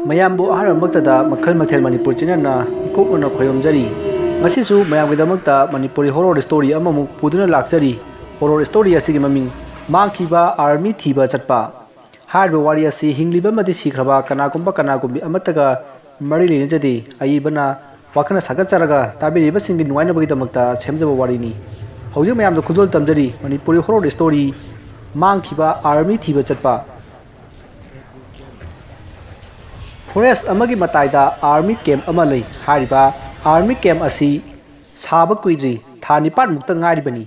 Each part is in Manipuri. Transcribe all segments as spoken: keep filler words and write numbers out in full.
ꯃꯌꯥꯝꯕꯨ ꯑꯍꯥꯟꯕꯃꯛꯇꯗ ꯃꯈꯜ ꯃꯊꯦꯜ ꯃꯅꯤꯄꯨꯔ ꯆꯦꯅꯦꯜꯅ ꯏꯀꯣꯛꯅꯅ ꯈꯣꯏꯔꯣꯝꯖꯔꯤ꯫ ꯉꯁꯤꯁꯨ ꯃꯌꯥꯝꯒꯤꯗꯃꯛꯇ ꯃꯅꯤꯄꯨꯔꯤ ꯍꯣꯔꯣꯔ ꯁ꯭ꯇꯣꯔꯤ ꯑꯃꯃꯨꯛ ꯄꯨꯗꯨꯅ ꯂꯥꯛꯆꯔꯤ꯫ ꯍꯣꯔꯣꯔ ꯁ꯭ꯇꯣꯔꯤ ꯑꯁꯤꯒꯤ ꯃꯃꯤꯡ ꯃꯥꯡꯈꯤꯕ ꯑꯥꯔꯃꯤ ꯊꯤꯕ ꯆꯠꯄ꯫ ꯍꯥꯏꯔꯤꯕ ꯋꯥꯔꯤ ꯑꯁꯤ ꯍꯤꯡꯂꯤꯕ ꯑꯃꯗꯤ ꯁꯤꯈ꯭ꯔꯕ ꯀꯅꯥꯒꯨꯝꯕ ꯀꯅꯥꯒꯨꯝꯕꯤ ꯑꯃꯠꯇꯒ ꯃꯔꯤ ꯂꯩꯅꯖꯗꯦ꯫ ꯑꯏꯕꯅ ꯋꯥꯈꯜꯅ ꯁꯥꯒꯠꯆꯔꯒ ꯇꯥꯕꯤꯔꯤꯕꯁꯤꯡꯒꯤ ꯅꯨꯡꯉꯥꯏꯅꯕꯒꯤꯗꯃꯛꯇ ꯁꯦꯝꯖꯕ ꯋꯥꯔꯤꯅꯤ꯫ ꯍꯧꯖꯤꯛ ꯃꯌꯥꯝꯗ ꯈꯨꯗꯣꯜ ꯇꯝꯖꯔꯤ ꯃꯅꯤꯄꯨꯔꯤ ꯍꯣꯔꯣꯔ ꯁ꯭ꯇꯣꯔꯤ ꯃꯥꯡꯈꯤꯕ ꯑꯥꯔꯃꯤ ꯊꯤꯕ ꯆꯠꯄ꯫ ꯐꯣꯔꯦꯁ ꯑꯃꯒꯤ ꯃꯇꯥꯏꯗ ꯑꯥꯔꯃꯤ ꯀꯦꯝꯞ ꯑꯃ ꯂꯩ꯫ ꯍꯥꯏꯔꯤꯕ ꯑꯥꯔꯃꯤ ꯀꯦꯝꯞ ꯑꯁꯤ ꯁꯥꯕ ꯀꯨꯏꯗ꯭ꯔꯤ, ꯊꯥ ꯅꯤꯄꯥꯟꯃꯨꯛꯇ ꯉꯥꯏꯔꯤꯕꯅꯤ꯫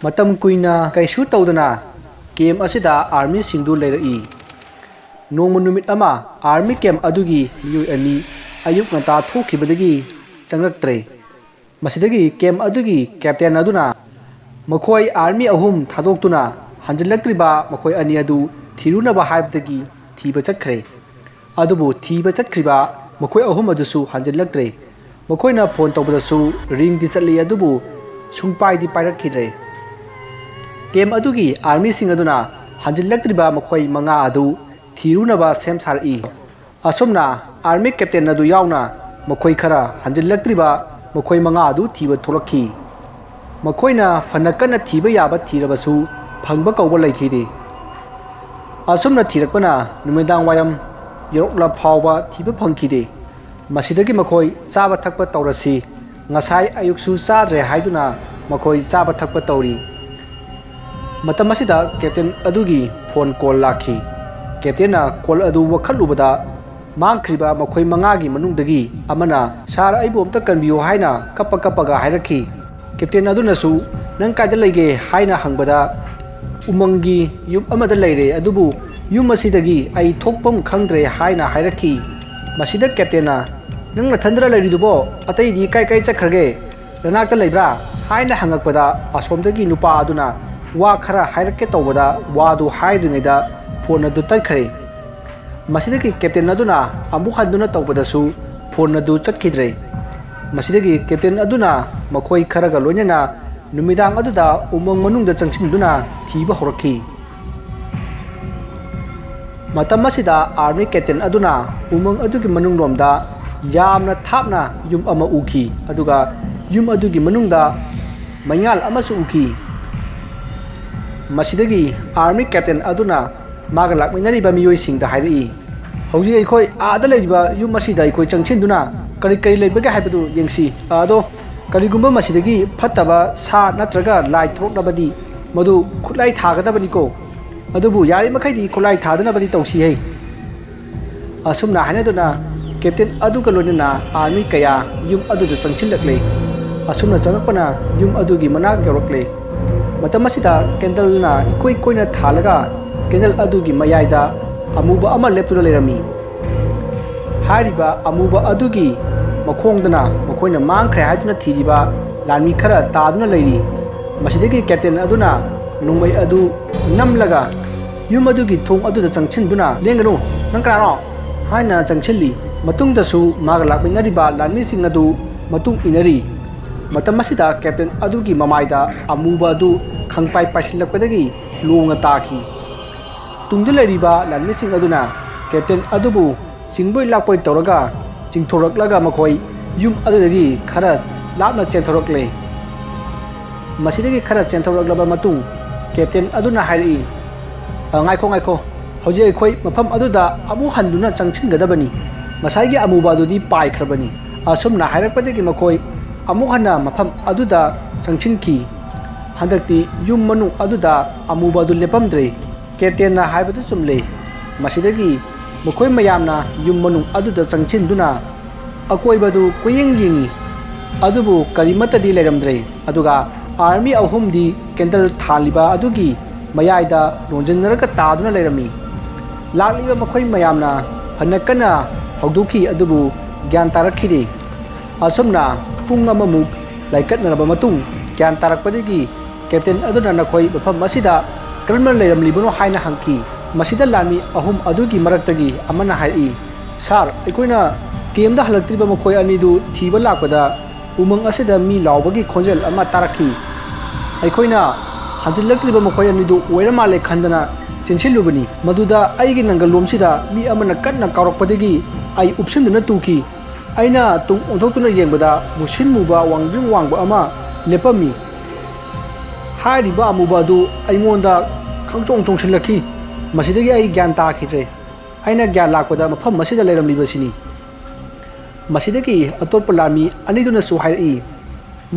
ꯃꯇꯝ ꯀꯨꯏꯅ ꯀꯩꯁꯨ ꯇꯧꯗꯅ ꯀꯦꯝꯞ ꯑꯁꯤꯗ ꯑꯥꯔꯃꯤꯁꯤꯡꯗꯨ ꯂꯩꯔꯛꯏ꯫ ꯅꯣꯡꯃ ꯅꯨꯃꯤꯠ ꯑꯃ ꯑꯥꯔꯃꯤ ꯀꯦꯝꯞ ꯑꯗꯨꯒꯤ ꯃꯤꯑꯣꯏ ꯑꯅꯤ ꯑꯌꯨꯛ ꯉꯟꯇꯥ ꯊꯣꯛꯈꯤꯕꯗꯒꯤ ꯆꯪꯂꯛꯇ꯭ꯔꯦ꯫ ꯃꯁꯤꯗꯒꯤ ꯀꯦꯝꯞ ꯑꯗꯨꯒꯤ ꯀꯦꯞꯇꯦꯟ ꯑꯗꯨꯅ ꯃꯈꯣꯏ ꯑꯥꯔꯃꯤ ꯑꯍꯨꯝ ꯊꯥꯗꯣꯛꯇꯨꯅ ꯍꯟꯖꯤꯜꯂꯛꯇ꯭ꯔꯤꯕ ꯃꯈꯣꯏ ꯑꯅꯤ ꯑꯗꯨ ꯊꯤꯔꯨꯅꯕ ꯍꯥꯏꯕꯗꯒꯤ ꯊꯤꯕ ꯆꯠꯈ꯭ꯔꯦ꯫ ꯑꯗꯨꯕꯨ ꯊꯤꯕ ꯆꯠꯈ꯭ꯔꯤꯕ ꯃꯈꯣꯏ ꯑꯍꯨꯝ ꯑꯗꯨꯁꯨ ꯍꯟꯖꯤꯜꯂꯛꯇ꯭ꯔꯦ꯫ ꯃꯈꯣꯏꯅ ꯐꯣꯟ ꯇꯧꯕꯗꯁꯨ ꯔꯤꯡꯗꯤ ꯆꯠꯂꯤ, ꯑꯗꯨꯕꯨ ꯁꯨꯡꯄꯥꯏꯗꯤ ꯄꯥꯏꯔꯛꯈꯤꯗ꯭ꯔꯦ꯫ ꯀꯦꯝꯞ ꯑꯗꯨꯒꯤ ꯑꯥꯔꯃꯤꯁꯤꯡ ꯑꯗꯨꯅ ꯍꯟꯖꯤꯜꯂꯛꯇ꯭ꯔꯤꯕ ꯃꯈꯣꯏ ꯃꯉꯥ ꯑꯗꯨ ꯊꯤꯔꯨꯅꯕ ꯁꯦꯝ ꯁꯥꯔꯛꯏ꯫ ꯑꯁꯨꯝꯅ ꯑꯥꯔꯃꯤ ꯀꯦꯞꯇꯦꯟ ꯑꯗꯨ ꯌꯥꯎꯅ ꯃꯈꯣꯏ ꯈꯔ ꯍꯟꯖꯤꯜꯂꯛꯇ꯭ꯔꯤꯕ ꯃꯈꯣꯏ ꯃꯉꯥ ꯑꯗꯨ ꯊꯤꯕ ꯊꯣꯛꯂꯛꯈꯤ꯫ ꯃꯈꯣꯏꯅ ꯐꯅ ꯀꯟꯅ ꯊꯤꯕ ꯌꯥꯕ ꯊꯤꯔꯕꯁꯨ ꯐꯪꯕ ꯀꯧꯕ ꯂꯩꯈꯤꯗꯦ꯫ ꯑꯁꯨꯝꯅ ꯊꯤꯔꯛꯄꯅ ꯅꯨꯃꯤꯗꯥꯡ ꯋꯥꯏꯔꯝ ꯌꯧꯔꯛꯂ ꯐꯥꯎꯕ ꯊꯤꯕ ꯐꯪꯈꯤꯗꯦ꯫ ꯃꯁꯤꯗꯒꯤ ꯃꯈꯣꯏ ꯆꯥꯕ ꯊꯛꯄ ꯇꯧꯔꯁꯤ, ꯉꯁꯥꯏ ꯑꯌꯨꯛꯁꯨ ꯆꯥꯗ꯭ꯔꯦ ꯍꯥꯏꯗꯨꯅ ꯃꯈꯣꯏ ꯆꯥꯕ ꯊꯛꯄ ꯇꯧꯔꯤ꯫ ꯃꯇꯝ ꯑꯁꯤꯗ ꯀꯦꯞꯇꯦꯟ ꯑꯗꯨꯒꯤ ꯐꯣꯟ ꯀꯣꯜ ꯂꯥꯛꯈꯤ꯫ ꯀꯦꯞꯇꯦꯟꯅ ꯀꯣꯜ ꯑꯗꯨ ꯋꯥꯈꯠꯂꯨꯕꯗ ꯃꯥꯡꯈ꯭ꯔꯤꯕ ꯃꯈꯣꯏ ꯃꯉꯥꯒꯤ ꯃꯅꯨꯡꯗꯒꯤ ꯑꯃꯅ, "ꯁꯥꯔ, ꯑꯩꯕꯨ ꯑꯝꯇ ꯀꯟꯕꯤꯌꯨ" ꯍꯥꯏꯅ ꯀꯞꯄ ꯀꯞꯄꯒ ꯍꯥꯏꯔꯛꯈꯤ꯫ ꯀꯦꯞꯇꯦꯟ ꯑꯗꯨꯅꯁꯨ, "ꯅꯪ ꯀꯥꯏꯗ ꯂꯩꯒꯦ?" ꯍꯥꯏꯅ ꯍꯪꯕꯗ, "ꯎꯃꯪꯒꯤ ꯌꯨꯝ ꯑꯃꯗ ꯂꯩꯔꯦ, ꯑꯗꯨꯕꯨ ꯌꯨꯝ ꯑꯁꯤꯗꯒꯤ ꯑꯩ ꯊꯣꯛꯐꯝ ꯈꯪꯗ꯭ꯔꯦ" ꯍꯥꯏꯅ ꯍꯥꯏꯔꯛꯈꯤ꯫ ꯃꯁꯤꯗ ꯀꯦꯞꯇꯦꯟꯅ, "ꯅꯪ ꯅꯊꯟꯗꯔ ꯂꯩꯔꯤꯗꯨꯕꯣ? ꯑꯇꯩꯗꯤ ꯀꯥꯏ ꯀꯥꯏ ꯆꯠꯈ꯭ꯔꯒꯦ? ꯅꯅꯥꯛꯇ ꯂꯩꯕ꯭ꯔꯥ?" ꯍꯥꯏꯅ ꯍꯪꯉꯛꯄꯗ, ꯑꯁꯣꯝꯗꯒꯤ ꯅꯨꯄꯥ ꯑꯗꯨꯅ ꯋꯥ ꯈꯔ ꯍꯥꯏꯔꯛꯀꯦ ꯇꯧꯕꯗ, ꯋꯥꯗꯨ ꯍꯥꯏꯗ꯭ꯔꯤꯉꯩꯗ ꯐꯣꯟ ꯑꯗꯨ ꯇꯠꯈ꯭ꯔꯦ꯫ ꯃꯁꯤꯗꯒꯤ ꯀꯦꯞꯇꯦꯟ ꯑꯗꯨꯅ ꯑꯃꯨꯛ ꯍꯟꯗꯨꯅ ꯇꯧꯕꯗꯁꯨ ꯐꯣꯟ ꯑꯗꯨ ꯆꯠꯈꯤꯗ꯭ꯔꯦ꯫ ꯃꯁꯤꯗꯒꯤ ꯀꯦꯞꯇꯦꯟ ꯑꯗꯨꯅ ꯃꯈꯣꯏ ꯈꯔꯒ ꯂꯣꯏꯅꯅ ꯅꯨꯃꯤꯗꯥꯡ ꯑꯗꯨꯗ ꯎꯃꯪ ꯃꯅꯨꯡꯗ ꯆꯪꯁꯤꯟꯗꯨꯅ ꯊꯤꯕ ꯍꯧꯔꯛꯈꯤ꯫ ꯃꯇꯝ ꯑꯁꯤꯗ army captain ꯑꯗꯨꯅ ꯎꯃꯪ ꯑꯗꯨꯒꯤ ꯃꯅꯨꯡꯂꯣꯝꯗ ꯌꯥꯝꯅ ꯊꯥꯞꯅ ꯌꯨꯝ ꯑꯃ ꯎꯈꯤ, ꯑꯗꯨꯒ ꯌꯨꯝ ꯑꯗꯨꯒꯤ ꯃꯅꯨꯡꯗ ꯃꯩꯉꯥꯜ ꯑꯃꯁꯨ ꯎꯈꯤ꯫ ꯃꯁꯤꯗꯒꯤ army captain ꯑꯗꯨꯅ ꯃꯥꯒ ꯂꯥꯛꯃꯤꯟꯅꯔꯤꯕ ꯃꯤꯑꯣꯏꯁꯤꯡꯗ ꯍꯥꯏꯔꯛꯏ, "ꯍꯧꯖꯤꯛ ꯑꯩꯈꯣꯏ ꯑꯥꯗ ꯂꯩꯔꯤꯕ ꯌꯨꯝ ꯑꯁꯤꯗ ꯑꯩꯈꯣꯏ ꯆꯪꯁꯤꯟꯗꯨꯅ ꯀꯔꯤ ꯀꯔꯤ ꯂꯩꯕꯒꯦ ꯍꯥꯏꯕꯗꯨ ꯌꯦꯡꯁꯤ꯫ ꯑꯗꯣ ꯀꯔꯤꯒꯨꯝꯕ ꯃꯁꯤꯗꯒꯤ ꯐꯠꯇꯕ ꯁꯥ ꯅꯠꯇ꯭ꯔꯒ ꯂꯥꯏ ꯊꯣꯛꯂꯕꯗꯤ ꯃꯗꯨ ꯈꯨꯠꯂꯥꯏ ꯊꯥꯒꯗꯕꯅꯤꯀꯣ꯫ ꯑꯗꯨꯕꯨ ꯌꯥꯔꯤꯕꯃꯈꯩꯗꯤ ꯈꯨꯠꯂꯥꯏ ꯊꯥꯗꯅꯕꯗꯤ ꯇꯧꯁꯤ ꯍꯩ"꯫ ꯑꯁꯨꯝꯅ ꯍꯥꯏꯅꯗꯨꯅ captain ꯑꯗꯨꯒ ꯂꯣꯏꯅꯅ army ꯀꯌꯥ ꯌꯨꯝ ꯑꯗꯨꯗ ꯆꯪꯁꯤꯜꯂꯛꯂꯦ꯫ ꯑꯁꯨꯝꯅ ꯆꯪꯂꯛꯄꯅ ꯌꯨꯝ ꯑꯗꯨꯒꯤ ꯃꯅꯥꯛ ꯌꯧꯔꯛꯂꯦ꯫ ꯃꯇꯝ ꯑꯁꯤꯗ candleꯅ ꯏꯀꯣꯏ ꯀꯣꯏꯅ ꯊꯥꯜꯂꯒ candle ꯑꯗꯨꯒꯤ ꯃꯌꯥꯏꯗ ꯑꯃꯨꯕ ꯑꯃ ꯂꯦꯞꯇꯨꯅ ꯂꯩꯔꯝꯃꯤ꯫ ꯍꯥꯏꯔꯤꯕ ꯑꯃꯨꯕ ꯑꯗꯨꯒꯤ ꯃꯈꯣꯡꯗꯅ ꯃꯈꯣꯏꯅ ꯃꯥꯡꯈ꯭ꯔꯦ ꯍꯥꯏꯗꯨꯅ ꯊꯤꯔꯤꯕ ꯂꯥꯟꯃꯤ ꯈꯔ ꯇꯥꯗꯨꯅ ꯂꯩꯔꯤ꯫ ꯃꯁꯤꯗꯒꯤ captain ꯑꯗꯨꯅ ꯅꯣꯡꯃꯩ ꯑꯗꯨ ꯅꯝꯂꯒ ꯌꯨꯝ ꯑꯗꯨꯒꯤ ꯊꯣꯡ ꯑꯗꯨꯗ ꯆꯪꯁꯤꯟꯗꯨꯅ, "ꯂꯦꯡꯒꯅꯨ, ꯅꯪ ꯀꯅꯥꯅꯣ?" ꯍꯥꯏꯅ ꯆꯪꯁꯤꯜꯂꯤ꯫ ꯃꯇꯨꯡꯗꯁꯨ ꯃꯥꯒ ꯂꯥꯛꯃꯤꯟꯅꯔꯤꯕ ꯂꯥꯟꯃꯤꯁꯤꯡ ꯑꯗꯨ ꯃꯇꯨꯡ ꯏꯟꯅꯔꯤ꯫ ꯃꯇꯝ ꯑꯁꯤꯗ captain ꯑꯗꯨꯒꯤ ꯃꯃꯥꯏꯗ ꯑꯃꯨꯕ ꯑꯗꯨ ꯈꯪꯄꯥꯏ ꯄꯥꯏꯁꯤꯜꯂꯛꯄꯗꯒꯤ ꯂꯣꯡꯅ ꯇꯥꯈꯤ꯫ ꯇꯨꯡꯗ ꯂꯩꯔꯤꯕ ꯂꯥꯟꯃꯤꯁꯤꯡ ꯑꯗꯨꯅ captain ꯑꯗꯨꯕꯨ ꯆꯤꯡꯕꯣꯏ ꯂꯥꯛꯄꯣꯏ ꯇꯧꯔꯒ ꯆꯤꯡꯊꯣꯔꯛꯂꯒ ꯃꯈꯣꯏ ꯌꯨꯝ ꯑꯗꯨꯗꯒꯤ ꯈꯔ ꯂꯥꯞꯅ ꯆꯦꯟꯊꯣꯔꯛꯂꯦ꯫ ꯃꯁꯤꯗꯒꯤ ꯈꯔ ꯆꯦꯟꯊꯣꯔꯛꯂꯕ ꯃꯇꯨꯡ captain ꯑꯗꯨꯅ ꯍꯥꯏꯔꯛꯏ, "ꯑ, ꯉꯥꯏꯈꯣ, ꯉꯥꯏꯈꯣ, ꯍꯧꯖꯤꯛ ꯑꯩꯈꯣꯏ ꯃꯐꯝ ꯑꯗꯨꯗ ꯑꯃꯨꯛ ꯍꯟꯗꯨꯅ ꯆꯪꯁꯤꯟꯒꯗꯕꯅꯤ꯫ ꯉꯁꯥꯏꯒꯤ ꯑꯃꯨꯕ ꯑꯗꯨꯗꯤ ꯄꯥꯏꯈ꯭ꯔꯕꯅꯤ"꯫ ꯑꯁꯨꯝꯅ ꯍꯥꯏꯔꯛꯄꯗꯒꯤ ꯃꯈꯣꯏ ꯑꯃꯨꯛ ꯍꯟꯅ ꯃꯐꯝ ꯑꯗꯨꯗ ꯆꯪꯁꯤꯟꯈꯤ꯫ ꯍꯟꯗꯛꯇꯤ ꯌꯨꯝ ꯃꯅꯨꯡ ꯑꯗꯨꯗ ꯑꯃꯨꯕ ꯑꯗꯨ ꯂꯦꯞꯄꯝꯗ꯭ꯔꯦ꯫ captainꯅ ꯍꯥꯏꯕꯗꯨ ꯆꯨꯝꯂꯦ꯫ ꯃꯁꯤꯗꯒꯤ ꯃꯈꯣꯏ ꯃꯌꯥꯝꯅ ꯌꯨꯝ ꯃꯅꯨꯡ ꯑꯗꯨꯗ ꯆꯪꯁꯤꯟꯗꯨꯅ ꯑꯀꯣꯏꯕꯗꯨ ꯀꯣꯏꯌꯦꯡ ꯌꯦꯡꯉꯤ, ꯑꯗꯨꯕꯨ ꯀꯔꯤꯃꯠꯇꯗꯤ ꯂꯩꯔꯝꯗ꯭ꯔꯦ꯫ ꯑꯗꯨꯒ army ꯑꯍꯨꯝꯗꯤ candle ꯊꯥꯜꯂꯤꯕ ꯑꯗꯨꯒꯤ ꯃꯌꯥꯏꯗ ꯂꯣꯟꯖꯤꯟꯅꯔꯒ ꯇꯥꯗꯨꯅ ꯂꯩꯔꯝꯃꯤ꯫ ꯂꯥꯛꯂꯤꯕ ꯃꯈꯣꯏ ꯃꯌꯥꯝꯅ ꯐꯅ ꯀꯟꯅ ꯍꯧꯗꯣꯛꯈꯤ, ꯑꯗꯨꯕꯨ ꯒ꯭ꯌꯥꯟ ꯇꯥꯔꯛꯈꯤꯗꯦ꯫ ꯑꯁꯨꯝꯅ ꯄꯨꯡ ꯑꯃꯃꯨꯛ ꯂꯥꯏꯀꯠꯅꯔꯕ ꯃꯇꯨꯡ ꯒ꯭ꯌꯥꯟ ꯇꯥꯔꯛꯄꯗꯒꯤ captain ꯑꯗꯨꯅ ꯅꯈꯣꯏ ꯃꯐꯝ ꯑꯁꯤꯗ ꯀꯔꯝꯅ ꯂꯩꯔꯝꯂꯤꯕꯅꯣ ꯍꯥꯏꯅ ꯍꯪꯈꯤ꯫ ꯃꯁꯤꯗ ꯂꯥꯟꯃꯤ ꯑꯍꯨꯝ ꯑꯗꯨꯒꯤ ꯃꯔꯛꯇꯒꯤ ꯑꯃꯅ ꯍꯥꯏꯔꯛꯏ, "Sir, ꯑꯩꯈꯣꯏꯅ campꯇ ꯍꯜꯂꯛꯇ꯭ꯔꯤꯕ ꯃꯈꯣꯏ ꯑꯅꯤꯗꯨ ꯊꯤꯕ ꯂꯥꯛꯄꯗ ꯎꯃꯪ ꯑꯁꯤꯗ ꯃꯤ ꯂꯥꯎꯕꯒꯤ ꯈꯣꯟꯖꯦꯜ ꯑꯃ ꯇꯥꯔꯛꯈꯤ꯫ ꯑꯩꯈꯣꯏꯅ ꯍꯟꯖꯤꯜꯂꯛꯇ꯭ꯔꯤꯕ ꯃꯈꯣꯏ ꯑꯅꯤꯗꯨ ꯑꯣꯏꯔ ꯃꯥꯜꯂꯦ ꯈꯟꯗꯅ ꯆꯦꯟꯁꯤꯜꯂꯨꯕꯅꯤ꯫ ꯃꯗꯨꯗ ꯑꯩꯒꯤ ꯅꯪꯒꯜꯂꯣꯝꯁꯤꯗ ꯃꯤ ꯑꯃꯅ ꯀꯟꯅ ꯀꯥꯎꯔꯛꯄꯗꯒꯤ ꯑꯩ ꯎꯞꯁꯤꯟꯗꯨꯅ ꯇꯨꯈꯤ꯫ ꯑꯩꯅ ꯇꯨꯡ ꯑꯣꯟꯊꯣꯛꯇꯨꯅ ꯌꯦꯡꯕꯗ ꯃꯨꯁꯤꯟ ꯃꯨꯕ ꯋꯥꯡꯖꯤꯡ ꯋꯥꯡꯕ ꯑꯃ ꯂꯦꯞꯄꯝꯃꯤ꯫ ꯍꯥꯏꯔꯤꯕ ꯑꯃꯨꯕ ꯑꯗꯨ ꯑꯩꯉꯣꯟꯗ ꯈꯪꯆꯣꯡ ꯆꯣꯡꯁꯤꯜꯂꯛꯈꯤ꯫ ꯃꯁꯤꯗꯒꯤ ꯑꯩ ꯒ꯭ꯌꯥꯟ ꯇꯥꯈꯤꯗ꯭ꯔꯦ꯫ ꯑꯩꯅ ꯒ꯭ꯌꯥꯟ ꯂꯥꯛꯄꯗ ꯃꯐꯝ ꯑꯁꯤꯗ ꯂꯩꯔꯝꯂꯤꯕꯁꯤꯅꯤ꯫ ꯃꯁꯤꯗꯒꯤ ꯑꯇꯣꯞꯄ ꯂꯥꯟꯃꯤ ꯑꯅꯤꯗꯨꯅꯁꯨ ꯍꯥꯏꯔꯛꯏ꯫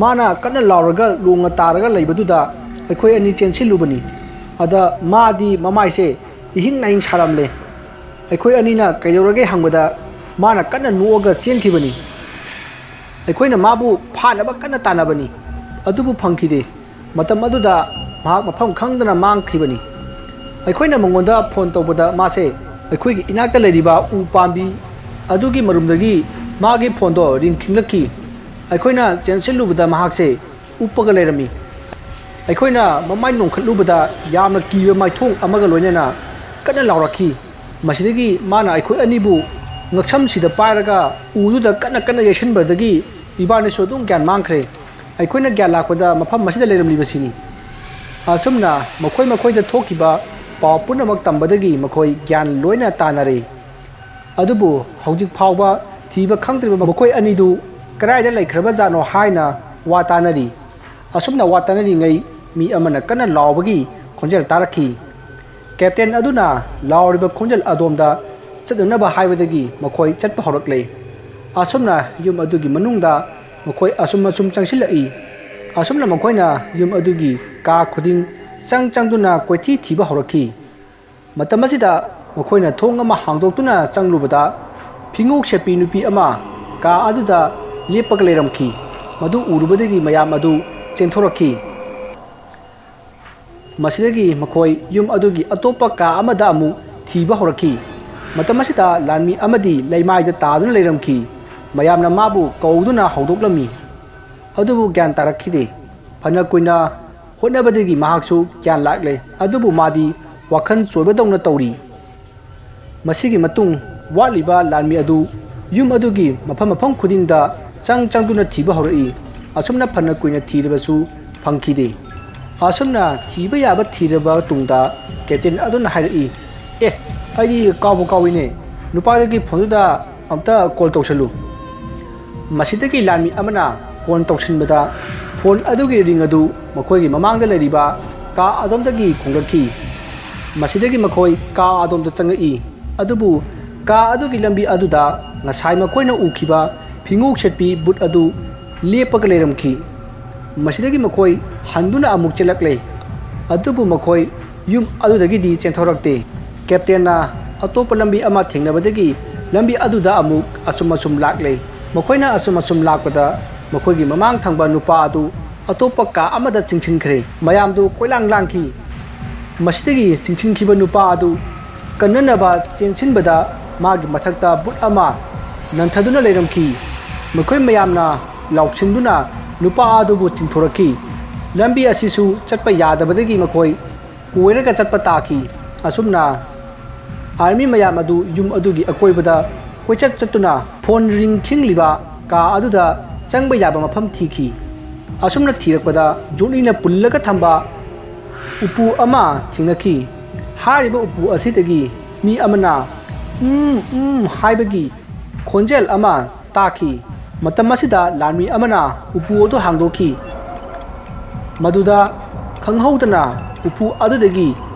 ꯃꯥꯅ ꯀꯟꯅ ꯂꯥꯎꯔꯒ ꯂꯣꯡꯅ ꯇꯥꯔꯒ ꯂꯩꯕꯗꯨꯗ ꯑꯩꯈꯣꯏ ꯑꯅꯤ ꯆꯦꯟꯁꯤꯜꯂꯨꯕꯅꯤ꯫ ꯑꯗ ꯃꯥꯗꯤ ꯃꯃꯥꯏꯁꯦ ꯏꯍꯤꯡ ꯅꯥꯍꯤꯡ ꯁꯥꯔꯝꯂꯦ꯫ ꯑꯩꯈꯣꯏ ꯑꯅꯤꯅ ꯀꯩꯗꯧꯔꯒꯦ ꯍꯪꯕꯗ ꯃꯥꯅ ꯀꯟꯅ ꯅꯣꯛꯑꯒ ꯆꯦꯟꯈꯤꯕꯅꯤ꯫ ꯑꯩꯈꯣꯏꯅ ꯃꯥꯕꯨ ꯐꯥꯅꯕ ꯀꯟꯅ ꯇꯥꯟꯅꯕꯅꯤ꯫ ꯑꯗꯨꯕꯨ ꯐꯪꯈꯤꯗꯦ꯫ ꯃꯇꯝ ꯑꯗꯨꯗ ꯃꯍꯥꯛ ꯃꯐꯝ ꯈꯪꯗꯅ ꯃꯥꯡꯈꯤꯕꯅꯤ꯫ ꯑꯩꯈꯣꯏꯅ ꯃꯉꯣꯟꯗ ꯐꯣꯟ ꯇꯧꯕꯗ ꯃꯥꯁꯦ ꯑꯩꯈꯣꯏꯒꯤ ꯏꯅꯥꯛꯇ ꯂꯩꯔꯤꯕ ꯎ ꯄꯥꯝꯕꯤ ꯑꯗꯨꯒꯤ ꯃꯔꯨꯝꯗꯒꯤ ꯃꯥꯒꯤ ꯐꯣꯟꯗꯣ ꯔꯤꯡ ꯈꯤꯡꯂꯛꯈꯤ꯫ ꯑꯩꯈꯣꯏꯅ ꯆꯦꯟꯁꯤꯜꯂꯨꯕꯗ ꯃꯍꯥꯛꯁꯦ ꯎꯞꯄꯒ ꯂꯩꯔꯝꯃꯤ꯫ ꯑꯩꯈꯣꯏꯅ ꯃꯃꯥꯏ ꯅꯣꯡꯈꯠꯂꯨꯕꯗ ꯌꯥꯝꯅ ꯀꯤꯕ ꯃꯥꯏꯊꯣꯡ ꯑꯃꯒ ꯂꯣꯏꯅꯅ ꯀꯟꯅ ꯂꯥꯎꯔꯛꯈꯤ꯫ ꯃꯁꯤꯗꯒꯤ ꯃꯥꯅ ꯑꯩꯈꯣꯏ ꯑꯅꯤꯕꯨ ꯉꯛꯁꯝꯁꯤꯗ ꯄꯥꯏꯔꯒ ꯎꯗꯨꯗ ꯀꯟꯅ ꯀꯟꯅ ꯌꯩꯁꯤꯟꯕꯗꯒꯤ ꯏꯕꯥꯅꯤꯁꯨ ꯑꯗꯨꯝ ꯒ꯭ꯌꯥꯟ ꯃꯥꯡꯈ꯭ꯔꯦ꯫ ꯑꯩꯈꯣꯏꯅ ꯒ꯭ꯌꯥꯟ ꯂꯥꯛꯄꯗ ꯃꯐꯝ ꯑꯁꯤꯗ ꯂꯩꯔꯝꯂꯤꯕꯁꯤꯅꯤ꯫ ꯑꯁꯨꯝꯅ ꯃꯈꯣꯏ ꯃꯈꯣꯏꯗ ꯊꯣꯛꯈꯤꯕ ꯄꯥꯎ ꯄꯨꯝꯅꯃꯛ ꯇꯝꯕꯗꯒꯤ ꯃꯈꯣꯏ ꯒ꯭ꯌꯥꯟ ꯂꯣꯏꯅ ꯇꯥꯅꯔꯦ꯫ ꯑꯗꯨꯕꯨ ꯍꯧꯖꯤꯛ ꯐꯥꯎꯕ ꯊꯤꯕ ꯈꯪꯗ꯭ꯔꯤꯕ ꯃꯈꯣꯏ ꯑꯅꯤꯗꯨ ꯀꯗꯥꯏꯗ ꯂꯩꯈ꯭ꯔꯕꯖꯥꯠꯅꯣ ꯍꯥꯏꯅ ꯋꯥ ꯇꯥꯅꯔꯤ꯫ ꯑꯁꯨꯝꯅ ꯋꯥ ꯇꯥꯅꯔꯤꯉꯩ ꯃꯤ ꯑꯃꯅ ꯀꯟꯅ ꯂꯥꯎꯕꯒꯤ ꯈꯣꯟꯖꯦꯜ ꯇꯥꯔꯛꯈꯤ꯫ ꯀꯦꯞꯇꯦꯟ ꯑꯗꯨꯅ ꯂꯥꯎꯔꯤꯕ ꯈꯣꯟꯖꯦꯜ ꯑꯗꯣꯝꯗ ꯆꯠꯅꯅꯕ ꯍꯥꯏꯕꯗꯒꯤ ꯃꯈꯣꯏ ꯆꯠꯄ ꯍꯧꯔꯛꯂꯦ꯫ ꯑꯁꯨꯝꯅ ꯌꯨꯝ ꯑꯗꯨꯒꯤ ꯃꯅꯨꯡꯗ ꯃꯈꯣꯏ ꯑꯁꯨꯝ ꯑꯁꯨꯝ ꯆꯪꯁꯤꯜꯂꯛꯏ꯫ ꯑꯁꯨꯝꯅ ꯃꯈꯣꯏꯅ ꯌꯨꯝ ꯑꯗꯨꯒꯤ ꯀꯥ ꯈꯨꯗꯤꯡ ꯆꯪ ꯆꯪꯗꯨꯅ ꯀꯣꯏꯊꯤ ꯊꯤꯕ ꯍꯧꯔꯛꯈꯤ꯫ ꯃꯇꯝ ꯑꯁꯤꯗ ꯃꯈꯣꯏꯅ ꯊꯣꯡ ꯑꯃ ꯍꯥꯡꯗꯣꯛꯇꯨꯅ ꯆꯪꯂꯨꯕꯗ ꯐꯤꯉꯣꯛ ꯁꯦꯠꯄꯤ ꯅꯨꯄꯤ ꯑꯃ ꯀꯥ ꯑꯗꯨꯗ ꯂꯦꯞꯄꯒ ꯂꯩꯔꯝꯈꯤ꯫ ꯃꯗꯨ ꯎꯔꯨꯕꯗꯒꯤ ꯃꯌꯥꯝ ꯑꯗꯨ ꯆꯦꯟꯊꯣꯔꯛꯈꯤ꯫ ꯃꯁꯤꯗꯒꯤ ꯃꯈꯣꯏ ꯌꯨꯝ ꯑꯗꯨꯒꯤ ꯑꯇꯣꯞꯄ ꯀꯥ ꯑꯃꯗ ꯑꯃꯨꯛ ꯊꯤꯕ ꯍꯧꯔꯛꯈꯤ꯫ ꯃꯇꯝ ꯑꯁꯤꯗ ꯂꯥꯟꯃꯤ ꯑꯃꯗꯤ ꯂꯩꯃꯥꯏꯗ ꯇꯥꯗꯨꯅ ꯂꯩꯔꯝꯈꯤ꯫ ꯃꯌꯥꯝꯅ ꯃꯥꯕꯨ ꯀꯧꯗꯨꯅ ꯍꯧꯗꯣꯛꯂꯝꯃꯤ꯫ ꯑꯗꯨꯕꯨ ꯒ꯭ꯌꯥꯟ ꯇꯥꯔꯛꯈꯤꯗꯦ꯫ ꯐꯅ ꯀꯨꯏꯅ ꯍꯣꯠꯅꯕꯗꯒꯤ ꯃꯍꯥꯛꯁꯨ ꯒ꯭ꯌꯥꯟ ꯂꯥꯛꯂꯦ, ꯑꯗꯨꯕꯨ ꯃꯥꯗꯤ ꯋꯥꯈꯜ ꯆꯣꯏꯕꯗꯧꯅ ꯇꯧꯔꯤ꯫ ꯃꯁꯤꯒꯤ ꯃꯇꯨꯡ ꯋꯥꯠꯂꯤꯕ ꯂꯥꯟꯃꯤ ꯑꯗꯨ ꯌꯨꯝ ꯑꯗꯨꯒꯤ ꯃꯐꯝ ꯃꯐꯝ ꯈꯨꯗꯤꯡꯗ ꯆꯪ ꯆꯪꯗꯨꯅ ꯊꯤꯕ ꯍꯧꯔꯛꯏ꯫ ꯑꯁꯨꯝꯅ ꯐꯅ ꯀꯨꯏꯅ ꯊꯤꯔꯕꯁꯨ ꯐꯪꯈꯤꯗꯦ꯫ ꯑꯁꯨꯝꯅ ꯊꯤꯕ ꯌꯥꯕ ꯊꯤꯔꯕ ꯇꯨꯡꯗ ꯀꯦꯞꯇꯦꯟ ꯑꯗꯨꯅ ꯍꯥꯏꯔꯛꯏ, "ꯑꯦ, ꯑꯩꯗꯤ ꯀꯥꯎꯕꯨ ꯀꯥꯎꯏꯅꯦ, ꯅꯨꯄꯥꯗꯨꯒꯤ ꯐꯣꯟꯗꯨꯗ ꯑꯝꯇ ꯀꯣꯜ ꯇꯧꯁꯜꯂꯨ꯫" ꯃꯁꯤꯗꯒꯤ ꯂꯥꯟꯃꯤ ꯑꯃꯅ ꯀꯣꯜ ꯇꯧꯁꯤꯟꯕꯗ ꯐꯣꯟ ꯑꯗꯨꯒꯤ ꯔꯤꯡ ꯑꯗꯨ ꯃꯈꯣꯏꯒꯤ ꯃꯃꯥꯡꯗ ꯂꯩꯔꯤꯕ ꯀꯥ ꯑꯗꯣꯝꯗꯒꯤ ꯈꯣꯡꯂꯛꯈꯤ꯫ ꯃꯁꯤꯗꯒꯤ ꯃꯈꯣꯏ ꯀꯥ ꯑꯗꯣꯝꯗ ꯆꯪꯉꯛꯏ꯫ ꯑꯗꯨꯕꯨ ꯀꯥ ꯑꯗꯨꯒꯤ ꯂꯝꯕꯤ ꯑꯗꯨꯗ ꯉꯁꯥꯏ ꯃꯈꯣꯏꯅ ꯎꯈꯤꯕ ꯐꯤꯉꯣꯛ ꯁꯦꯠꯄꯤ ꯕꯨꯠ ꯑꯗꯨ ꯂꯦꯞꯄꯒ ꯂꯩꯔꯝꯈꯤ꯫ ꯃꯁꯤꯗꯒꯤ ꯃꯈꯣꯏ ꯍꯟꯗꯨꯅ ꯑꯃꯨꯛ ꯆꯦꯜꯂꯛꯂꯦ꯫ ꯑꯗꯨꯕꯨ ꯃꯈꯣꯏ ꯌꯨꯝ ꯑꯗꯨꯗꯒꯤꯗꯤ ꯆꯦꯟꯊꯣꯔꯛꯇꯦ꯫ ꯀꯦꯞꯇꯦꯟꯅ ꯑꯇꯣꯞꯄ ꯂꯝꯕꯤ ꯑꯃ ꯊꯦꯡꯅꯕꯗꯒꯤ ꯂꯝꯕꯤ ꯑꯗꯨꯗ ꯑꯃꯨꯛ ꯑꯁꯨꯝ ꯑꯁꯨꯝ ꯂꯥꯛꯂꯦ꯫ ꯃꯈꯣꯏꯅ ꯑꯁꯨꯝ ꯑꯁꯨꯝ ꯂꯥꯛꯄꯗ ꯃꯈꯣꯏꯒꯤ ꯃꯃꯥꯡ ꯊꯪꯕ ꯅꯨꯄꯥ ꯑꯗꯨ ꯑꯇꯣꯞꯄ ꯀꯥ ꯑꯃꯗ ꯆꯤꯡꯁꯤꯟꯈ꯭ꯔꯦ꯫ ꯃꯌꯥꯝꯗꯨ ꯀꯣꯏꯂꯥꯡ ꯂꯥꯡꯈꯤ꯫ ꯃꯁꯤꯗꯒꯤ ꯆꯤꯡꯁꯤꯟꯈꯤꯕ ꯅꯨꯄꯥ ꯑꯗꯨ ꯀꯟꯅꯅꯕ ꯆꯦꯟꯁꯤꯟꯕꯗ ꯃꯥꯒꯤ ꯃꯊꯛꯇ ꯕꯨꯠ ꯑꯃ ꯅꯟꯊꯗꯨꯅ ꯂꯩꯔꯝꯈꯤ꯫ ꯃꯈꯣꯏ ꯃꯌꯥꯝꯅ ꯂꯥꯎꯁꯤꯟꯗꯨꯅ ꯅꯨꯄꯥ ꯑꯗꯨꯕꯨ ꯆꯤꯡꯊꯣꯔꯛꯈꯤ꯫ ꯂꯝꯕꯤ ꯑꯁꯤꯁꯨ ꯆꯠꯄ ꯌꯥꯗꯕꯗꯒꯤ ꯃꯈꯣꯏ ꯀꯣꯏꯔꯒ ꯆꯠꯄ ꯇꯥꯈꯤ꯫ ꯑꯁꯨꯝꯅ ꯑꯥꯔꯃꯤ ꯃꯌꯥꯝ ꯑꯗꯨ ꯌꯨꯝ ꯑꯗꯨꯒꯤ ꯑꯀꯣꯏꯕꯗ ꯀꯣꯏꯆꯠ ꯆꯠꯇꯨꯅ ꯐꯣꯟ ꯔꯤꯡ ꯈꯤꯡꯂꯤꯕ ꯀꯥ ꯑꯗꯨꯗ ꯆꯪꯕ ꯌꯥꯕ ꯃꯐꯝ ꯊꯤꯈꯤ꯫ ꯑꯁꯨꯝꯅ ꯊꯤꯔꯛꯄꯗ ꯖꯣꯅꯤꯅ ꯄꯨꯜꯂꯒ ꯊꯝꯕ ꯎꯄꯨ ꯑꯃ ꯊꯦꯡꯅꯈꯤ꯫ ꯍꯥꯏꯔꯤꯕ ꯎꯄꯨ ꯑꯁꯤꯗꯒꯤ ꯃꯤ ꯑꯃꯅ "ꯎꯝ, ꯎꯝ" ꯍꯥꯏꯕꯒꯤ ꯈꯣꯟꯖꯦꯜ ꯑꯃ ꯇꯥꯈꯤ꯫ ꯃꯇꯝ ꯑꯁꯤꯗ ꯂꯥꯟꯃꯤ ꯑꯃꯅ ꯎꯄꯨ ꯑꯗꯨ ꯍꯥꯡꯗꯣꯛꯈꯤ꯫ ꯃꯗꯨꯗ ꯈꯪꯍꯧꯗꯅ ꯎꯄꯨ ꯑꯗꯨꯗꯒꯤ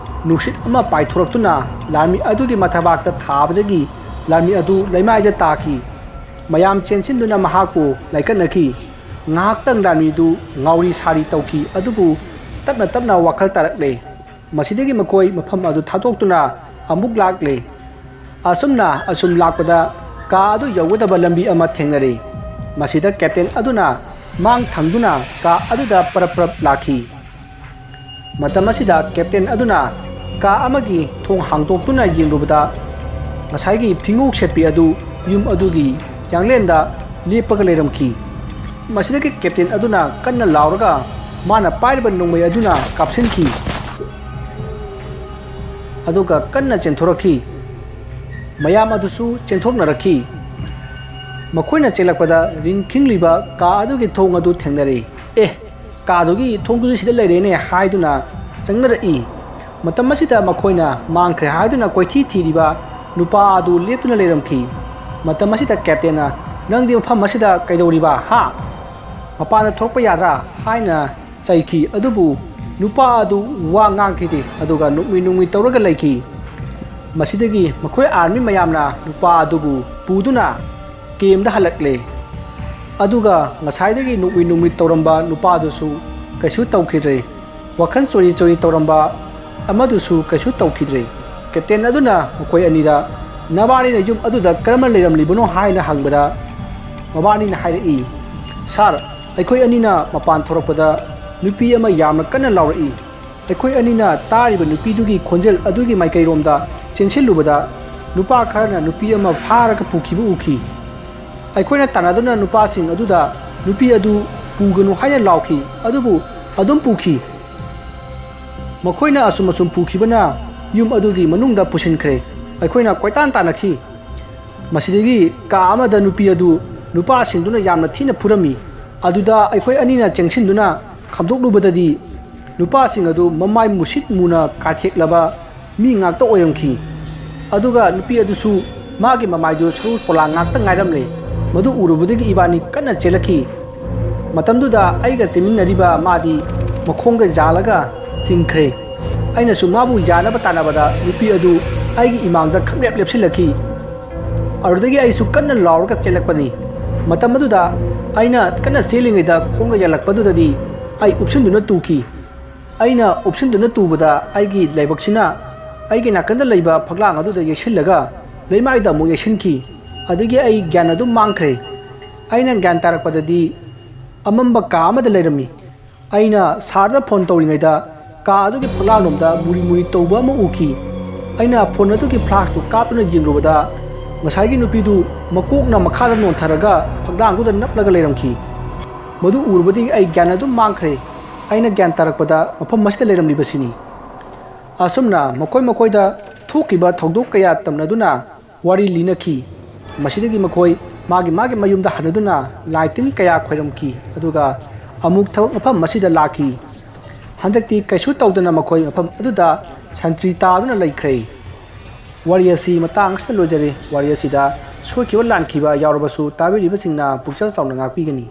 ꯅꯨꯡꯁꯤꯠ ꯑꯃ ꯄꯥꯏꯊꯣꯔꯛꯇꯨꯅ ꯂꯥꯟꯃꯤ ꯑꯗꯨꯒꯤ ꯃꯊꯕꯥꯛꯇ ꯊꯥꯕꯗꯒꯤ ꯂꯥꯟꯃꯤ ꯑꯗꯨ ꯂꯩꯃꯥꯏꯗ ꯇꯥꯈꯤ꯫ ꯃꯌꯥꯝ ꯆꯦꯟꯁꯤꯟꯗꯨꯅ ꯃꯍꯥꯛꯄꯨ ꯂꯥꯏꯀꯠꯅꯈꯤ꯫ ꯉꯥꯏꯍꯥꯛꯇꯪ ꯂꯥꯟꯃꯤꯗꯨ ꯉꯥꯎꯔꯤ ꯁꯥꯔꯤ ꯇꯧꯈꯤ, ꯑꯗꯨꯕꯨ ꯇꯞꯅ ꯇꯞꯅ ꯋꯥꯈꯜ ꯇꯥꯔꯛꯂꯦ꯫ ꯃꯁꯤꯗꯒꯤ ꯃꯈꯣꯏ ꯃꯐꯝ ꯑꯗꯨ ꯊꯥꯗꯣꯛꯇꯨꯅ ꯑꯃꯨꯛ ꯂꯥꯛꯂꯦ꯫ ꯑꯁꯨꯝꯅ ꯑꯁꯨꯝ ꯂꯥꯛꯄꯗ ꯀꯥ ꯑꯗꯨ ꯌꯧꯒꯗꯕ ꯂꯝꯕꯤ ꯑꯃ ꯊꯦꯡꯅꯔꯦ꯫ ꯃꯁꯤꯗ ꯀꯦꯞꯇꯦꯟ ꯑꯗꯨꯅ ꯃꯥꯡ ꯊꯪꯗꯨꯅ ꯀꯥ ꯑꯗꯨꯗ ꯄꯔꯞ ꯄꯔꯞ ꯂꯥꯛꯈꯤ꯫ ꯃꯇꯝ ꯑꯁꯤꯗ ꯀꯦꯞꯇꯦꯟ ꯑꯗꯨꯅ ꯀꯥ ꯑꯃꯒꯤ ꯊꯣꯡ ꯍꯥꯡꯗꯣꯛꯇꯨꯅ ꯌꯦꯡꯂꯨꯕꯗ ꯉꯁꯥꯏꯒꯤ ꯐꯤꯉꯣꯛ ꯁꯦꯠꯄꯤ ꯑꯗꯨ ꯌꯨꯝ ꯑꯗꯨꯒꯤ ꯌꯥꯡꯂꯦꯟꯗ ꯂꯦꯞꯄꯒ ꯂꯩꯔꯝꯈꯤ꯫ ꯃꯁꯤꯗꯒꯤ ꯀꯦꯞꯇꯦꯟ ꯑꯗꯨꯅ ꯀꯟꯅ ꯂꯥꯎꯔꯒ ꯃꯥꯅ ꯄꯥꯏꯔꯤꯕ ꯅꯣꯡꯃꯩ ꯑꯗꯨꯅ ꯀꯥꯞꯁꯤꯟꯈꯤ꯫ ꯑꯗꯨꯒ ꯀꯟꯅ ꯆꯦꯟꯊꯣꯔꯛꯈꯤ꯫ ꯃꯌꯥꯝ ꯑꯗꯨꯁꯨ ꯆꯦꯟꯊꯣꯛꯅꯔꯛꯈꯤ꯫ ꯃꯈꯣꯏꯅ ꯆꯦꯜꯂꯛꯄꯗ ꯔꯤꯡ ꯈꯤꯡꯂꯤꯕ ꯀꯥ ꯑꯗꯨꯒꯤ ꯊꯣꯡ ꯑꯗꯨ ꯊꯦꯡꯅꯔꯦ꯫ "ꯑꯦ, "ꯀꯥꯗꯨꯒꯤ ꯊꯣꯡꯗꯨꯗꯤ ꯁꯤꯗ ꯂꯩꯔꯦꯅꯦ" ꯍꯥꯏꯗꯨꯅ ꯆꯪꯅꯔꯛꯏ꯫ ꯃꯇꯝ ꯑꯁꯤꯗ ꯃꯈꯣꯏꯅ ꯃꯥꯡꯈ꯭ꯔꯦ ꯍꯥꯏꯗꯨꯅ ꯀꯣꯏꯊꯤ ꯊꯤꯔꯤꯕ ꯅꯨꯄꯥ ꯑꯗꯨ ꯂꯦꯞꯇꯨꯅ ꯂꯩꯔꯝꯈꯤ꯫ ꯃꯇꯝ ꯑꯁꯤꯗ ꯀꯦꯞꯇꯦꯟꯅ, "ꯅꯪꯗꯤ ꯃꯐꯝ ꯑꯁꯤꯗ ꯀꯩꯗꯧꯔꯤꯕ, ꯍꯥ? ꯃꯄꯥꯟꯗ ꯊꯣꯛꯄ ꯌꯥꯗ꯭ꯔꯥ?" ꯍꯥꯏꯅ ꯆꯩꯈꯤ꯫ ꯑꯗꯨꯕꯨ ꯅꯨꯄꯥ ꯑꯗꯨ ꯋꯥ ꯉꯥꯡꯈꯤꯗꯦ, ꯑꯗꯨꯒ ꯅꯣꯛꯃꯤ ꯅꯣꯛꯃꯤ ꯇꯧꯔꯒ ꯂꯩꯈꯤ꯫ ꯃꯁꯤꯗꯒꯤ ꯃꯈꯣꯏ ꯑꯥꯔꯃꯤ ꯃꯌꯥꯝꯅ ꯅꯨꯄꯥ ꯑꯗꯨꯕꯨ ꯄꯨꯗꯨꯅ ꯀꯦꯝꯗ ꯍꯜꯂꯛꯂꯦ꯫ ꯑꯗꯨꯒ ꯉꯁꯥꯏꯗꯒꯤ ꯅꯣꯛꯃꯤ ꯅꯣꯛꯃꯤ ꯇꯧꯔꯝꯕ ꯅꯨꯄꯥꯗꯨꯁꯨ ꯀꯩꯁꯨ ꯇꯧꯈꯤꯗ꯭ꯔꯦ꯫ ꯋꯥꯈꯜ ꯆꯣꯔꯤ ꯆꯣꯔꯤ ꯇꯧꯔꯝꯕ ꯑꯃꯗꯨꯁꯨ ꯀꯩꯁꯨ ꯇꯧꯈꯤꯗ꯭ꯔꯦ꯫ ꯀꯦꯞꯇꯦꯟ ꯑꯗꯨꯅ ꯃꯈꯣꯏ ꯑꯅꯤꯗ, "ꯅꯕꯥꯅꯤꯅ ꯌꯨꯝ ꯑꯗꯨꯗ ꯀꯔꯝꯅ ꯂꯩꯔꯝꯂꯤꯕꯅꯣ?" ꯍꯥꯏꯅ ꯍꯪꯕꯗ, ꯃꯕꯥꯅꯤꯅ ꯍꯥꯏꯔꯛꯏ, "ꯁꯥꯔ, ꯑꯩꯈꯣꯏ ꯑꯅꯤꯅ ꯃꯄꯥꯟ ꯊꯣꯔꯛꯄꯗ ꯅꯨꯄꯤ ꯑꯃ ꯌꯥꯝꯅ ꯀꯟꯅ ꯂꯥꯎꯔꯛꯏ꯫ ꯑꯩꯈꯣꯏ ꯑꯅꯤꯅ ꯇꯥꯔꯤꯕ ꯅꯨꯄꯤꯗꯨꯒꯤ ꯈꯣꯟꯖꯦꯜ ꯑꯗꯨꯒꯤ ꯃꯥꯏꯀꯩꯔꯣꯝꯗ ꯆꯦꯟꯁꯤꯜꯂꯨꯕꯗ, ꯅꯨꯄꯥ ꯈꯔꯅ ꯅꯨꯄꯤ ꯑꯃ ꯐꯥꯔꯒ ꯄꯨꯈꯤꯕ ꯎꯈꯤ꯫ ꯑꯩꯈꯣꯏꯅ ꯇꯥꯟꯅꯗꯨꯅ ꯅꯨꯄꯥꯁꯤꯡ ꯑꯗꯨꯗ ꯅꯨꯄꯤ ꯑꯗꯨ ꯄꯨꯒꯅꯨ ꯍꯥꯏꯅ ꯂꯥꯎꯈꯤ, ꯑꯗꯨꯕꯨ ꯑꯗꯨꯝ ꯄꯨꯈꯤ꯫ ꯃꯈꯣꯏꯅ ꯑꯁꯨꯝ ꯑꯁꯨꯝ ꯄꯨꯈꯤꯕꯅ ꯌꯨꯝ ꯑꯗꯨꯒꯤ ꯃꯅꯨꯡꯗ ꯄꯨꯁꯤꯟꯈ꯭ꯔꯦ꯫ ꯑꯩꯈꯣꯏꯅ ꯀꯣꯏꯇꯥꯟ ꯇꯥꯟꯅꯈꯤ꯫ ꯃꯁꯤꯗꯒꯤ ꯀꯥ ꯑꯃꯗ ꯅꯨꯄꯤ ꯑꯗꯨ ꯅꯨꯄꯥꯁꯤꯡꯗꯨꯅ ꯌꯥꯝꯅ ꯊꯤꯅ ꯐꯨꯔꯝꯃꯤ꯫ ꯑꯗꯨꯗ ꯑꯩꯈꯣꯏ ꯑꯅꯤꯅ ꯆꯦꯡꯁꯤꯟꯗꯨꯅ ꯈꯥꯝꯗꯣꯛꯂꯨꯕꯗꯗꯤ, ꯅꯨꯄꯥꯁꯤꯡ ꯑꯗꯨ ꯃꯃꯥꯏ ꯃꯨꯁꯤꯠ ꯃꯨꯅ ꯀꯥꯊꯦꯛꯂꯕ ꯃꯤ ꯉꯥꯛꯇ ꯑꯣꯏꯔꯝꯈꯤ꯫ ꯑꯗꯨꯒ ꯅꯨꯄꯤ ꯑꯗꯨꯁꯨ ꯃꯥꯒꯤ ꯃꯃꯥꯏꯗꯨ ꯁꯔꯨ ꯄꯣꯂꯥꯡ ꯉꯥꯛꯇ ꯉꯥꯏꯔꯝꯂꯦ꯫ ꯃꯗꯨ ꯎꯔꯨꯕꯗꯒꯤ ꯏꯕꯥꯅꯤ ꯀꯟꯅ ꯆꯦꯜꯂꯛꯈꯤ꯫ ꯃꯇꯝꯗꯨꯗ ꯑꯩꯒ ꯆꯦꯟꯃꯤꯟꯅꯔꯤꯕ ꯃꯥꯗꯤ ꯃꯈꯣꯡꯒ ꯌꯥꯜꯂꯒ ꯆꯤꯡꯈ꯭ꯔꯦ꯫ ꯑꯩꯅꯁꯨ ꯃꯥꯕꯨ ꯌꯥꯅꯕ ꯇꯥꯟꯅꯕꯗ ꯅꯨꯄꯤ ꯑꯗꯨ ꯑꯩꯒꯤ ꯏꯃꯥꯡꯗ ꯈꯪꯂꯦꯞ ꯂꯦꯞꯁꯤꯜꯂꯛꯈꯤ꯫ ꯑꯗꯨꯗꯒꯤ ꯑꯩꯁꯨ ꯀꯟꯅ ꯂꯥꯎꯔꯒ ꯆꯦꯜꯂꯛꯄꯅꯤ꯫ ꯃꯇꯝ ꯑꯗꯨꯗ ꯑꯩꯅ ꯀꯟꯅ ꯆꯦꯜꯂꯤꯉꯩꯗ ꯈꯣꯡꯒ ꯌꯥꯜꯂꯛꯄꯗꯨꯗꯗꯤ ꯑꯩ ꯎꯞꯁꯤꯟꯗꯨꯅ ꯇꯨꯈꯤ꯫ ꯑꯩꯅ ꯎꯞꯁꯤꯟꯗꯨꯅ ꯇꯨꯕꯗ ꯑꯩꯒꯤ ꯂꯥꯏꯕꯛꯁꯤꯅ ꯑꯩꯒꯤ ꯅꯥꯀꯟꯗ ꯂꯩꯕ ꯐꯛꯂꯥꯡ ꯑꯗꯨꯗ ꯌꯩꯁꯤꯜꯂꯒ ꯂꯩꯃꯥꯏꯗ ꯑꯃꯨꯛ ꯌꯩꯁꯤꯟꯈꯤ꯫ ꯑꯗꯒꯤ ꯑꯩ ꯒ꯭ꯌꯥꯟ ꯑꯗꯨꯝ ꯃꯥꯡꯈ꯭ꯔꯦ꯫ ꯑꯩꯅ ꯒ꯭ꯌꯥꯟ ꯇꯥꯔꯛꯄꯗꯗꯤ ꯑꯃꯝꯕ ꯀꯥ ꯑꯃꯗ ꯂꯩꯔꯝꯃꯤ꯫ ꯑꯩꯅ ꯁꯥꯔꯗ ꯐꯣꯟ ꯇꯧꯔꯤꯉꯩꯗ ꯀꯥ ꯑꯗꯨꯒꯤ ꯐꯛꯂꯥꯡꯂꯣꯝꯗ ꯃꯨꯔꯤ ꯃꯨꯔꯤ ꯇꯧꯕ ꯑꯃ ꯎꯈꯤ꯫ ꯑꯩꯅ ꯐꯣꯟ ꯑꯗꯨꯒꯤ ꯐ꯭ꯂꯥꯁꯇꯨ ꯀꯥꯞꯇꯨꯅ ꯌꯦꯡꯂꯨꯕꯗ ꯉꯁꯥꯏꯒꯤ ꯅꯨꯄꯤꯗꯨ ꯃꯀꯣꯛꯅ ꯃꯈꯥꯗ ꯅꯣꯟꯊꯔꯒ ꯐꯛꯂꯥꯡꯗꯨꯗ ꯅꯞꯂꯒ ꯂꯩꯔꯝꯈꯤ꯫ ꯃꯗꯨ ꯎꯔꯨꯕꯗꯒꯤ ꯑꯩ ꯒ꯭ꯌꯥꯟ ꯑꯗꯨꯝ ꯃꯥꯡꯈ꯭ꯔꯦ꯫ ꯑꯩꯅ ꯒ꯭ꯌꯥꯟ ꯇꯥꯔꯛꯄꯗ ꯃꯐꯝ ꯑꯁꯤꯗ ꯂꯩꯔꯝꯂꯤꯕꯁꯤꯅꯤ꯫ ꯑꯁꯨꯝꯅ ꯃꯈꯣꯏ ꯃꯈꯣꯏꯗ ꯊꯣꯛꯈꯤꯕ ꯊꯧꯗꯣꯛ ꯀꯌꯥ ꯇꯝꯅꯗꯨꯅ ꯋꯥꯔꯤ ꯂꯤꯅꯈꯤ꯫ ꯃꯁꯤꯗꯒꯤ ꯃꯈꯣꯏ ꯃꯥꯒꯤ ꯃꯥꯒꯤ ꯃꯌꯨꯝꯗ ꯍꯟꯅꯗꯨꯅ ꯂꯥꯏ ꯇꯤꯟ ꯀꯌꯥ ꯈꯣꯏꯔꯝꯈꯤ, ꯑꯗꯨꯒ ꯑꯃꯨꯛ ꯊꯕꯛ ꯃꯐꯝ ꯑꯁꯤꯗ ꯂꯥꯛꯈꯤ꯫ ꯍꯟꯗꯛꯇꯤ ꯀꯩꯁꯨ ꯇꯧꯗꯅ ꯃꯈꯣꯏ ꯃꯐꯝ ꯑꯗꯨꯗ ꯁꯟꯇ꯭ꯔꯤ ꯇꯥꯗꯨꯅ ꯂꯩꯈ꯭ꯔꯦ꯫ ꯋꯥꯔꯤ ꯑꯁꯤ ꯃꯇꯥꯡ ꯑꯁꯤꯗ ꯂꯣꯏꯖꯔꯦ꯫ ꯋꯥꯔꯤ ꯑꯁꯤꯗ ꯁꯣꯏꯈꯤꯕ ꯂꯥꯟꯈꯤꯕ ꯌꯥꯎꯔꯕꯁꯨ ꯇꯥꯕꯤꯔꯤꯕꯁꯤꯡꯅ ꯄꯨꯛꯆꯦꯜ ꯆꯥꯎꯅ ꯉꯥꯛꯄꯤꯒꯅꯤ꯫